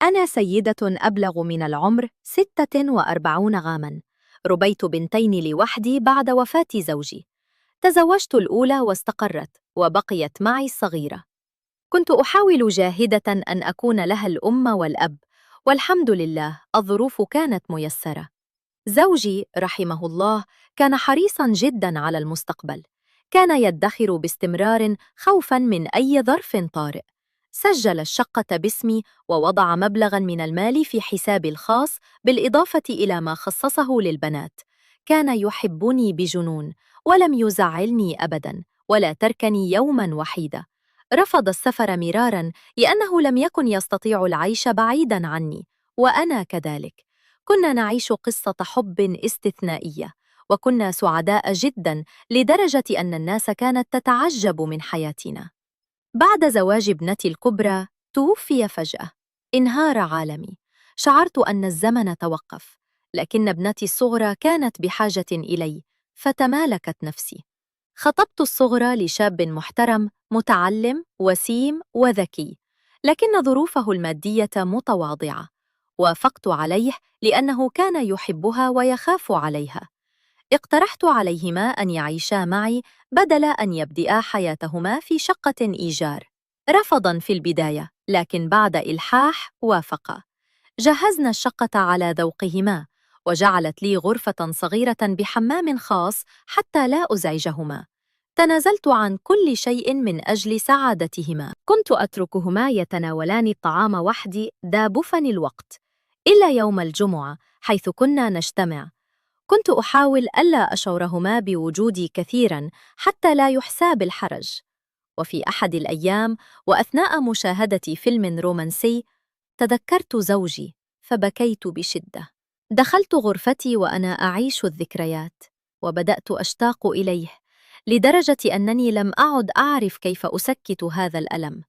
أنا سيدة أبلغ من العمر 46 عاماً. ربيت بنتين لوحدي بعد وفاة زوجي. تزوجت الأولى واستقرت، وبقيت معي الصغيرة. كنت أحاول جاهدة أن أكون لها الأم والأب، والحمد لله الظروف كانت ميسرة. زوجي رحمه الله كان حريصاً جداً على المستقبل. كان يدخر باستمرار خوفاً من أي ظرف طارئ. سجل الشقة باسمي ووضع مبلغاً من المال في حسابي الخاص، بالإضافة إلى ما خصصه للبنات. كان يحبني بجنون، ولم يزعلني أبداً، ولا تركني يوماً وحيدة. رفض السفر مراراً لأنه لم يكن يستطيع العيش بعيداً عني، وأنا كذلك. كنا نعيش قصة حب استثنائية، وكنا سعداء جدا لدرجة أن الناس كانت تتعجب من حياتنا. بعد زواج ابنتي الكبرى توفي فجأة. انهار عالمي. شعرت أن الزمن توقف، لكن ابنتي الصغرى كانت بحاجة إلي، فتمالكت نفسي. خطبت الصغرى لشاب محترم متعلم وسيم وذكي، لكن ظروفه المادية متواضعة. وافقت عليه لأنه كان يحبها ويخاف عليها. اقترحت عليهما أن يعيشا معي بدل أن يبدأ حياتهما في شقة إيجار. رفضا في البداية، لكن بعد إلحاح وافقا. جهزنا الشقة على ذوقهما، وجعلت لي غرفة صغيرة بحمام خاص حتى لا أزعجهما. تنازلت عن كل شيء من أجل سعادتهما. كنت أتركهما يتناولان الطعام وحدي دابفا الوقت، إلا يوم الجمعة حيث كنا نجتمع. كنت أحاول ألا أشعرهما بوجودي كثيراً حتى لا يحسى بالحرج. وفي أحد الأيام، وأثناء مشاهدة فيلم رومانسي، تذكرت زوجي فبكيت بشدة. دخلت غرفتي وأنا أعيش الذكريات، وبدأت أشتاق إليه لدرجة أنني لم أعد أعرف كيف أسكت هذا الألم.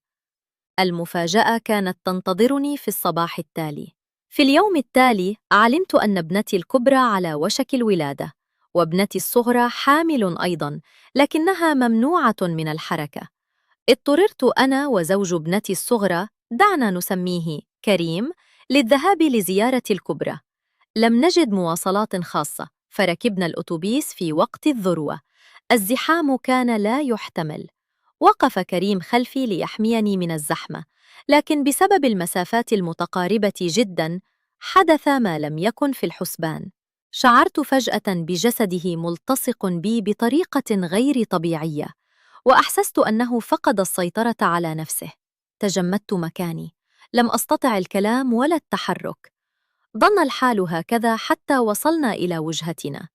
المفاجأة كانت تنتظرني في الصباح التالي. في اليوم التالي علمت أن ابنتي الكبرى على وشك الولادة، وابنتي الصغرى حامل أيضاً، لكنها ممنوعة من الحركة. اضطررت أنا وزوج ابنتي الصغرى، دعنا نسميه كريم، للذهاب لزيارة الكبرى. لم نجد مواصلات خاصة، فركبنا الأتوبيس في وقت الذروة. الزحام كان لا يحتمل. وقف كريم خلفي ليحميني من الزحمة، لكن بسبب المسافات المتقاربة جداً، حدث ما لم يكن في الحسبان. شعرت فجأة بجسده ملتصق بي بطريقة غير طبيعية، وأحسست أنه فقد السيطرة على نفسه. تجمدت مكاني، لم أستطع الكلام ولا التحرك. ظل الحال هكذا حتى وصلنا إلى وجهتنا.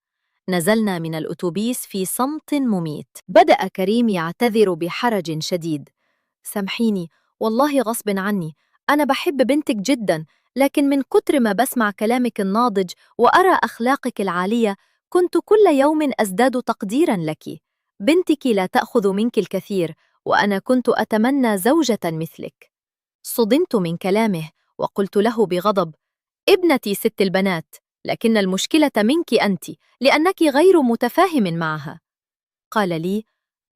نزلنا من الأتوبيس في صمت مميت. بدأ كريم يعتذر بحرج شديد: سامحيني، والله غصب عني، أنا بحب بنتك جدا، لكن من كتر ما بسمع كلامك الناضج وأرى أخلاقك العالية، كنت كل يوم أزداد تقديرا لك. بنتك لا تأخذ منك الكثير، وأنا كنت أتمنى زوجة مثلك. صدمت من كلامه، وقلت له بغضب: ابنتي ست البنات، لكن المشكلة منك أنت، لأنك غير متفاهم معها. قال لي: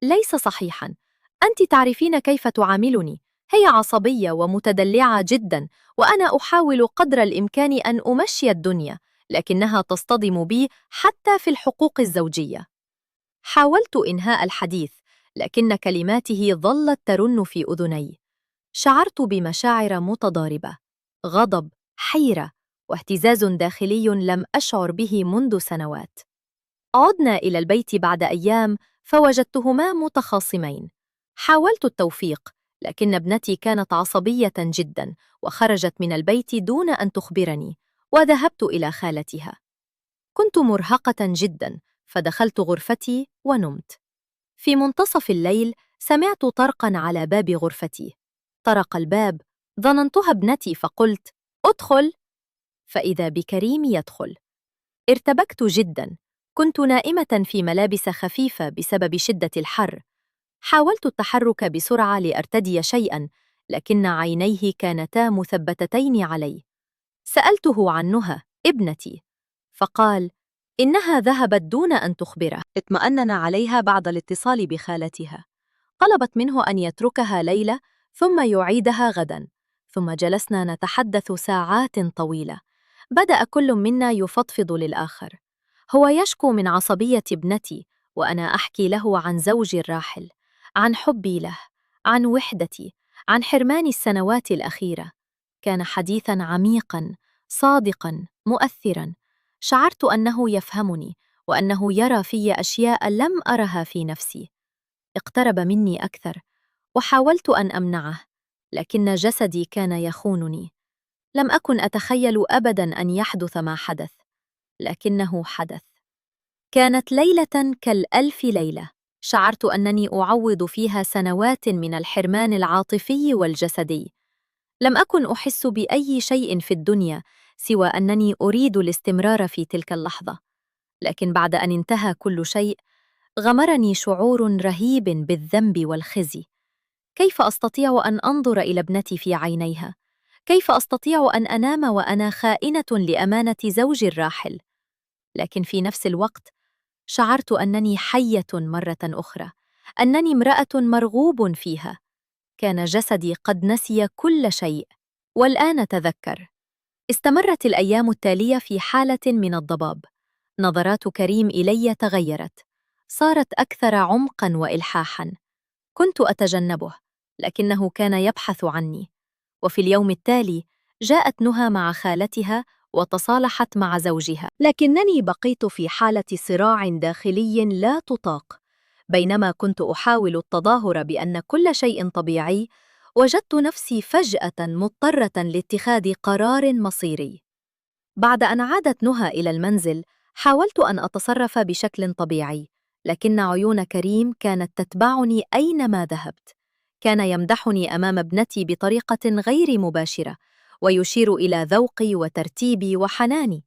ليس صحيحاً، أنت تعرفين كيف تعاملني. هي عصبية ومتدلعة جداً، وأنا أحاول قدر الإمكان أن أمشي الدنيا، لكنها تصطدم بي حتى في الحقوق الزوجية. حاولت إنهاء الحديث، لكن كلماته ظلت ترن في أذني. شعرت بمشاعر متضاربة: غضب، حيرة، واهتزاز داخلي لم أشعر به منذ سنوات. عدنا إلى البيت بعد أيام، فوجدتهما متخاصمين. حاولت التوفيق، لكن ابنتي كانت عصبية جدا، وخرجت من البيت دون أن تخبرني، وذهبت إلى خالتها. كنت مرهقة جدا، فدخلت غرفتي ونمت. في منتصف الليل سمعت طرقا على باب غرفتي. طرق الباب، ظننتها ابنتي، فقلت: ادخل. فإذا بكريم يدخل. ارتبكت جدا. كنت نائمة في ملابس خفيفة بسبب شدة الحر. حاولت التحرك بسرعة لأرتدي شيئا، لكن عينيه كانتا مثبتتين علي. سألته عن نهى ابنتي، فقال: إنها ذهبت دون أن تخبره. اطمأنن عليها بعد الاتصال بخالتها. طلبت منه أن يتركها ليلة ثم يعيدها غدا، ثم جلسنا نتحدث ساعات طويلة. بدأ كل منا يفضفض للآخر. هو يشكو من عصبية ابنتي، وأنا أحكي له عن زوجي الراحل، عن حبي له، عن وحدتي، عن حرمان السنوات الأخيرة. كان حديثاً عميقاً، صادقاً، مؤثراً. شعرت أنه يفهمني، وأنه يرى في أشياء لم أرها في نفسي. اقترب مني أكثر، وحاولت أن أمنعه، لكن جسدي كان يخونني. لم أكن أتخيل أبداً أن يحدث ما حدث، لكنه حدث. كانت ليلة كالألف ليلة، شعرت أنني أعوض فيها سنوات من الحرمان العاطفي والجسدي. لم أكن أحس بأي شيء في الدنيا سوى أنني أريد الاستمرار في تلك اللحظة. لكن بعد أن انتهى كل شيء، غمرني شعور رهيب بالذنب والخزي. كيف أستطيع أن أنظر إلى ابنتي في عينيها؟ كيف أستطيع أن أنام وأنا خائنة لأمانة زوجي الراحل؟ لكن في نفس الوقت شعرت أنني حية مرة أخرى، أنني امرأة مرغوب فيها. كان جسدي قد نسي كل شيء، والآن تذكر. استمرت الأيام التالية في حالة من الضباب. نظرات كريم إلي تغيرت، صارت أكثر عمقاً وإلحاحاً. كنت أتجنبه، لكنه كان يبحث عني. وفي اليوم التالي جاءت نهى مع خالتها وتصالحت مع زوجها، لكنني بقيت في حالة صراع داخلي لا تطاق. بينما كنت أحاول التظاهر بأن كل شيء طبيعي، وجدت نفسي فجأة مضطرة لاتخاذ قرار مصيري. بعد أن عادت نهى إلى المنزل، حاولت أن أتصرف بشكل طبيعي، لكن عيون كريم كانت تتبعني أينما ذهبت. كان يمدحني أمام ابنتي بطريقة غير مباشرة، ويشير إلى ذوقي وترتيبي وحناني.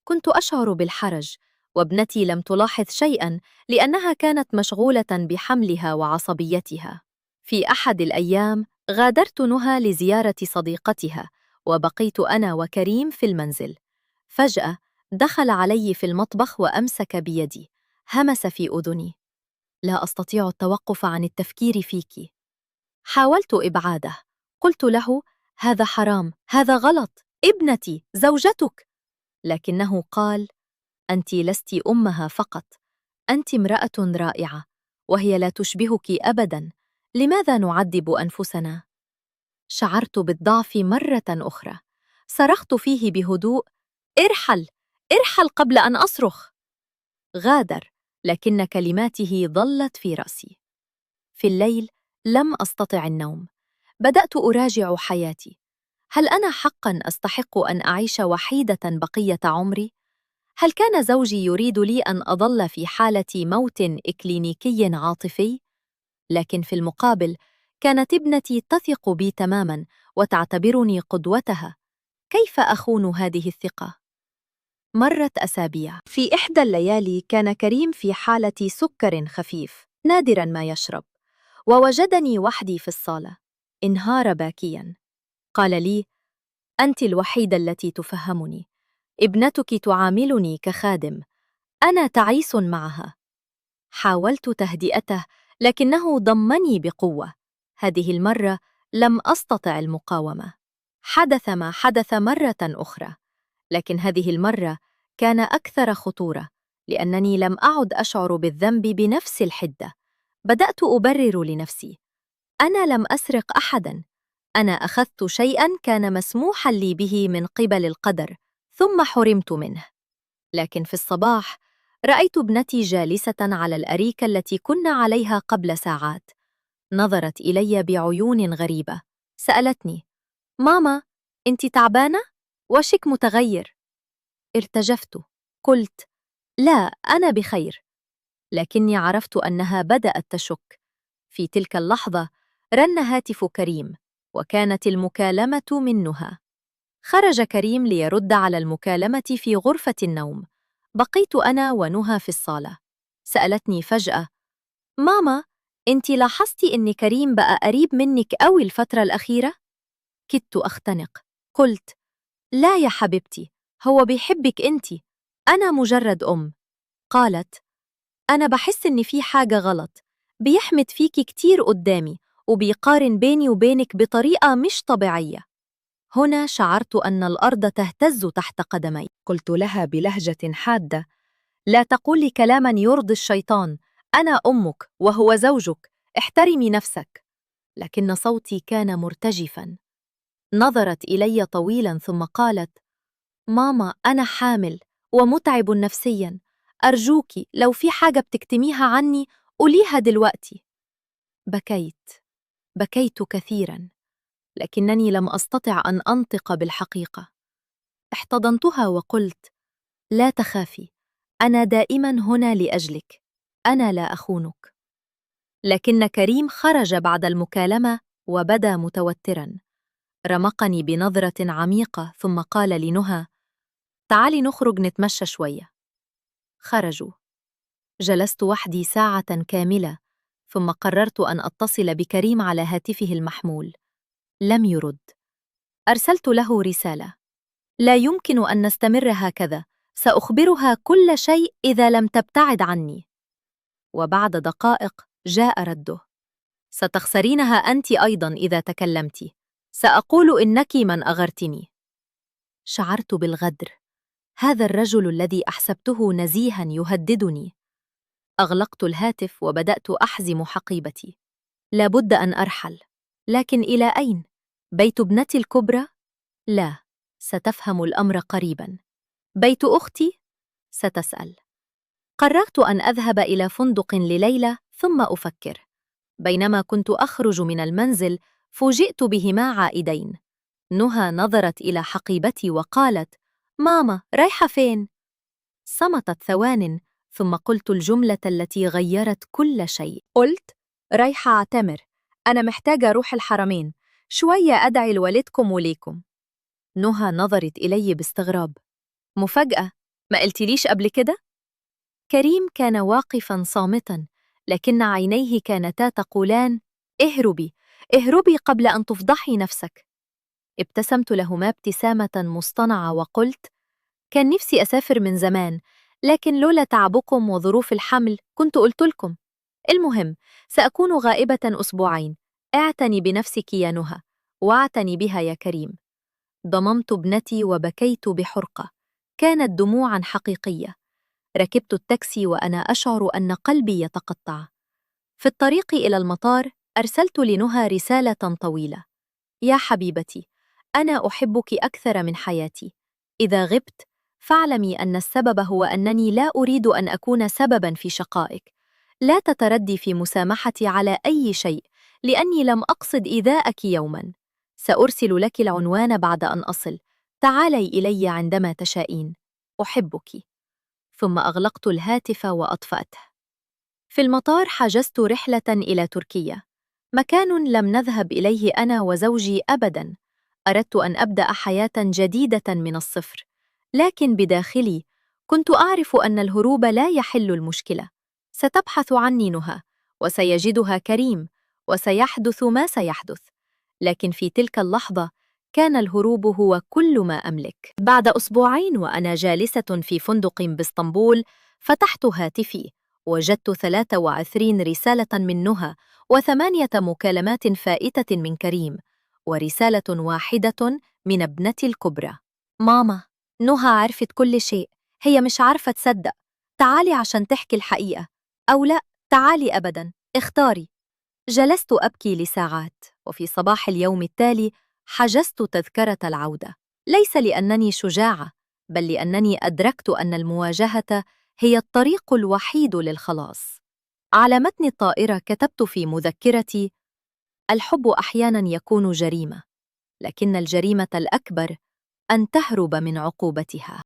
كنت أشعر بالحرج، وابنتي لم تلاحظ شيئاً لأنها كانت مشغولة بحملها وعصبيتها. في أحد الأيام غادرت نهى لزيارة صديقتها، وبقيت أنا وكريم في المنزل. فجأة دخل علي في المطبخ وأمسك بيدي، همس في أذني: لا أستطيع التوقف عن التفكير فيك. حاولت إبعاده، قلت له: هذا حرام، هذا غلط، ابنتي، زوجتك. لكنه قال: أنت لست أمها فقط، أنت امرأة رائعة، وهي لا تشبهك أبداً. لماذا نعذب أنفسنا؟ شعرت بالضعف مرة أخرى. صرخت فيه بهدوء: ارحل، ارحل قبل أن أصرخ. غادر، لكن كلماته ظلت في رأسي. في الليل لم أستطع النوم. بدأت أراجع حياتي. هل أنا حقاً أستحق أن أعيش وحيدة بقية عمري؟ هل كان زوجي يريد لي أن أظل في حالة موت إكلينيكي عاطفي؟ لكن في المقابل كانت ابنتي تثق بي تماماً وتعتبرني قدوتها. كيف أخون هذه الثقة؟ مرت أسابيع. في إحدى الليالي كان كريم في حالة سكر خفيف، نادراً ما يشرب، ووجدني وحدي في الصالة. انهار باكياً. قال لي: أنت الوحيدة التي تفهمني. ابنتك تعاملني كخادم، أنا تعيس معها. حاولت تهدئته، لكنه ضمني بقوة. هذه المرة لم أستطع المقاومة. حدث ما حدث مرة أخرى، لكن هذه المرة كان أكثر خطورة، لأنني لم أعد أشعر بالذنب بنفس الحدة. بدأت أبرر لنفسي: أنا لم أسرق أحداً، أنا أخذت شيئاً كان مسموحاً لي به من قبل القدر، ثم حرمت منه. لكن في الصباح رأيت ابنتي جالسة على الأريكة التي كنا عليها قبل ساعات. نظرت إلي بعيون غريبة، سألتني: ماما، أنت تعبانة؟ وشك متغير. ارتجفت، قلت: لا، أنا بخير. لكني عرفت أنها بدأت تشك. في تلك اللحظة رن هاتف كريم، وكانت المكالمة من نهى. خرج كريم ليرد على المكالمة في غرفة النوم. بقيت أنا ونهى في الصالة. سألتني فجأة: ماما، أنت لاحظتي إن كريم بقى قريب منك أوي الفترة الأخيرة؟ كدت أختنق. قلت: لا يا حبيبتي، هو بيحبك أنت، أنا مجرد أم. قالت: أنا بحس إن في حاجة غلط، بيحمد فيكي كتير قدامي، وبيقارن بيني وبينك بطريقة مش طبيعية. هنا شعرت أن الأرض تهتز تحت قدمي. قلت لها بلهجة حادة: لا تقولي كلاما يرضي الشيطان، أنا أمك وهو زوجك، احترمي نفسك. لكن صوتي كان مرتجفا. نظرت إلي طويلا ثم قالت: ماما، أنا حامل ومتعب نفسيا، أرجوك لو في حاجة بتكتميها عني قوليها دلوقتي. بكيت. بكيت كثيرا، لكنني لم أستطع أن أنطق بالحقيقة. احتضنتها وقلت: لا تخافي، أنا دائما هنا لأجلك، أنا لا أخونك. لكن كريم خرج بعد المكالمة وبدا متوترا. رمقني بنظرة عميقة ثم قال لنهى: تعالي نخرج نتمشى شوية. خرجوا. جلست وحدي ساعة كاملة، ثم قررت أن أتصل بكريم على هاتفه المحمول. لم يرد. أرسلت له رسالة: لا يمكن أن نستمر هكذا، سأخبرها كل شيء إذا لم تبتعد عني. وبعد دقائق جاء رده: ستخسرينها أنت أيضا إذا تكلمت، سأقول إنك من أغرتني. شعرت بالغدر. هذا الرجل الذي أحسبته نزيها يهددني. أغلقت الهاتف وبدأت أحزم حقيبتي. لابد أن أرحل، لكن إلى أين؟ بيت ابنتي الكبرى؟ لا، ستفهم الأمر قريبا. بيت أختي؟ ستسأل. قررت أن أذهب إلى فندق لليلة ثم أفكر. بينما كنت أخرج من المنزل فوجئت بهما عائدين. نهى نظرت إلى حقيبتي وقالت: ماما، رايحة فين؟ صمتت ثوان ثم قلت الجملة التي غيرت كل شيء. قلت: رايحة أعتمر، أنا محتاجة أروح الحرمين، شوية أدعي لوالدكم وليكم. نهى نظرت إلي باستغراب. مفاجأة، ما قلتليش قبل كده؟ كريم كان واقفا صامتا، لكن عينيه كانتا تقولان: اهربي، اهربي قبل أن تفضحي نفسك. ابتسمت لهما ابتسامة مصطنعة وقلت: كان نفسي أسافر من زمان، لكن لولا تعبكم وظروف الحمل كنت قلت لكم. المهم، سأكون غائبة أسبوعين، اعتني بنفسك يا نهى، واعتني بها يا كريم. ضممت ابنتي وبكيت بحرقة، كانت دموعا حقيقية. ركبت التاكسي وأنا أشعر أن قلبي يتقطع. في الطريق إلى المطار أرسلت لنهى رسالة طويلة: يا حبيبتي، أنا أحبك أكثر من حياتي. إذا غبت فاعلمي أن السبب هو أنني لا أريد أن أكون سبباً في شقائك. لا تتردي في مسامحتي على أي شيء، لأني لم أقصد إيذاءك يوماً. سأرسل لك العنوان بعد أن أصل، تعالي إلي عندما تشائين. أحبك. ثم أغلقت الهاتف وأطفأته. في المطار حجزت رحلة إلى تركيا، مكان لم نذهب إليه أنا وزوجي أبداً. أردت أن أبدأ حياة جديدة من الصفر، لكن بداخلي كنت أعرف أن الهروب لا يحل المشكلة. ستبحث عني نهى، وسيجدها كريم، وسيحدث ما سيحدث. لكن في تلك اللحظة كان الهروب هو كل ما أملك. بعد أسبوعين وأنا جالسة في فندق باسطنبول، فتحت هاتفي، وجدت 23 رسالة من نهى، و8 مكالمات فائتة من كريم، ورسالة واحدة من ابنتي الكبرى: ماما، نهى عرفت كل شيء، هي مش عارفة تصدق، تعالي عشان تحكي الحقيقة، أو لا تعالي أبدا، اختاري. جلست أبكي لساعات، وفي صباح اليوم التالي حجزت تذكرة العودة، ليس لأنني شجاعة، بل لأنني أدركت أن المواجهة هي الطريق الوحيد للخلاص. على متن الطائرة كتبت في مذكرتي: الحب أحياناً يكون جريمة، لكن الجريمة الأكبر أن تهرب من عقوبتها.